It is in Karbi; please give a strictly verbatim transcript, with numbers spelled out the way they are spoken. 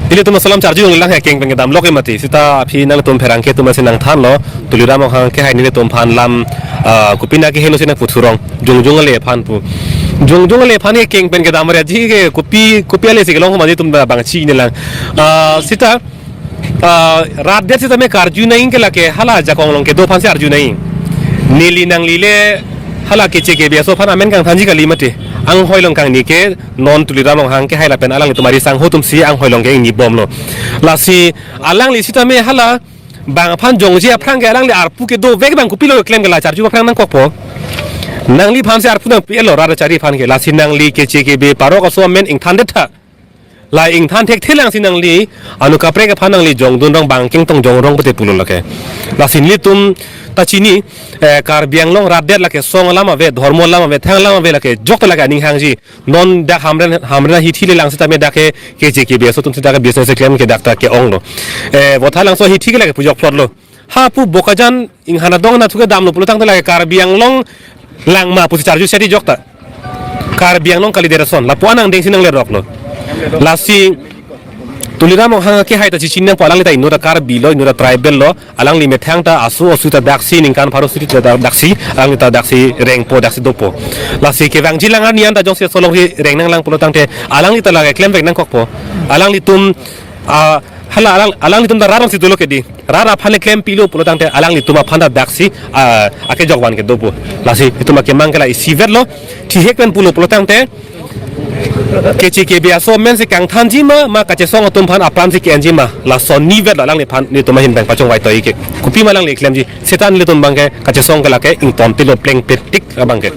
Nelitum asalam charjulong lang, hekeng pen kedam lok emati. Sita aphi nangtum pherangke atum asi nangthanlo. Tuliram Ronghang kehai nelitum aphan lam, ah, kopi nangkehelo si nangputhurong. Jongjong ale aphan pu. Jongjong ale aphan hekeng pen kedam re ji ke kopi, kopi ale si kelong ma nelitum bang chinine lang. Ah, sita, ah, rat det sitame karju nangji ke lake hala ajakong along kedo aphan si arju nangji. Neli nangli le hala K C K B aso aphan amen kangthanji kali mati. Anghoi along kangni ke non Tuliram Ronghang kehai lapen alanglitum ari sangho atum si anghoi along ke ingjebomlo. Lasi alangli sitame hala bang aphan jongji aphrang ke alangli arpu kedovek bang kopilo klem ke la charju aphrang nangkokpo. Nangliphan si arpu nangpi-etlo, rat achari aphan ke. Lasi nangli K C K B parok aso amen ingthan detha. La ingthan thekthe lang si nangli, anu kaprek aphan nangli jongdun rong bang kengtong jong rong pute pulo lake. Lasi nelitum ta chini, eh, Karbi Anglong rat det lake song alam ave, dhormo alam ave, thang alam ave lake, jokta lake aning hangji. Non dak Hamren, Hamren ahithi le lang sitame dak ke K C K B aso atum si dak ke business keklem ke dak ta ke-onglo. Eh, Vothatlangso ahithi ke lake pujok plotlo. Hapu Bokajan inghan adong anatthu kedamlo pulo tangte lake Karbi Anglong lang ma pusi charju seti jokta. Karbi Anglong kalidet ason, lapu-an angdeng si nangleroklo. Lasi Tuliram Ronghang kehai ta chichin nangpo, alangli ta inut ta Karbi lo, inut ta tribal lo, alangli methang ta asu asu ta daksi ningkan pharo suri ta daksi, alangli ta daksi rengpo, daksi dopo. Lasi kevangji lang arni an ta jongsi asolongri reng nanglang pulo tangte, alangli ta lake klemvek nangkokpo. Alanglitum, ah, hala alang, alanglitum ta rat along si dolo ke di. Rat aphan le klempilo pulo tangte alanglitum aphan ta daksi, ah, akejok van kedopo. Lasi itum akemang ke la isivetlo. Thihek pen pulo pulo tangte K C K B aso amen si kangthanji ma, ma kachesong atum aphan apran si ke-enji ma, lason nivetlo alangliphan, nelitum ahin bang pachongvai toi ke. Kopima alangli klemji, seta nelitum bang ke kachesong ke lake ingtontilo plengpetik abang ke.